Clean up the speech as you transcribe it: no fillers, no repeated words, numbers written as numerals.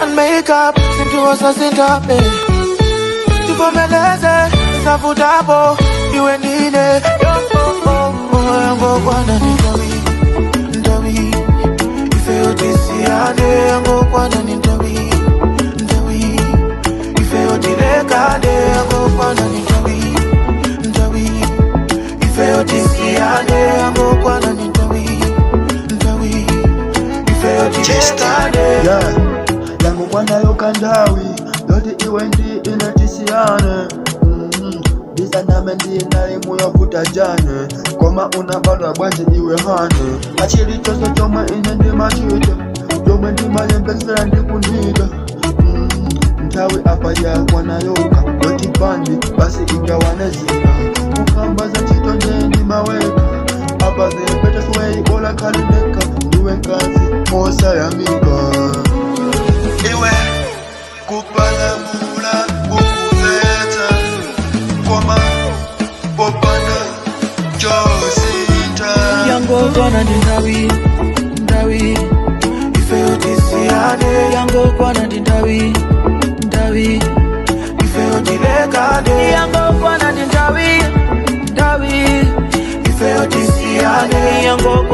Can make up zinthu osasintabe. Tivomeleze zavutapo iwe ndine. Yangokwana ni nthawi, nthawi ifeyo tisiyane. Yangokwana ni nthawi, nthawi ifeyo tilekane. Yangokwana ni nthawi, nthawi ifeyo tisiyane. Yangokwana ni nthawi, nthawi ifeyo tilekane. Yeah, yangokwana kanthawi yoti iwe ndi ine tisiyane. Ndisaname ndinali muyovuta jane, koma unabadwa bwanji iwe honey? Achilichonse chomwe ine ndimachita, chomwe ndimayembesera ndikundida. Nthawi apa yakwana yoka yoti bandi basi igawane zina. Kukamba za ntchito nde ndimaweka apa, the better way bola khalineka ndiwe nkazi mosayamika. Iwe kupalamula ukuphetha koma popanda chosintha. Yangokwana ndi nthawi, nthawi ifeyo tisiyane. Yangokwana ndi nthawi, nthawi ifeyo tilekane. Yangokwana ndi nthawi, nthawi ifeyo tisiyane. Yangokwana.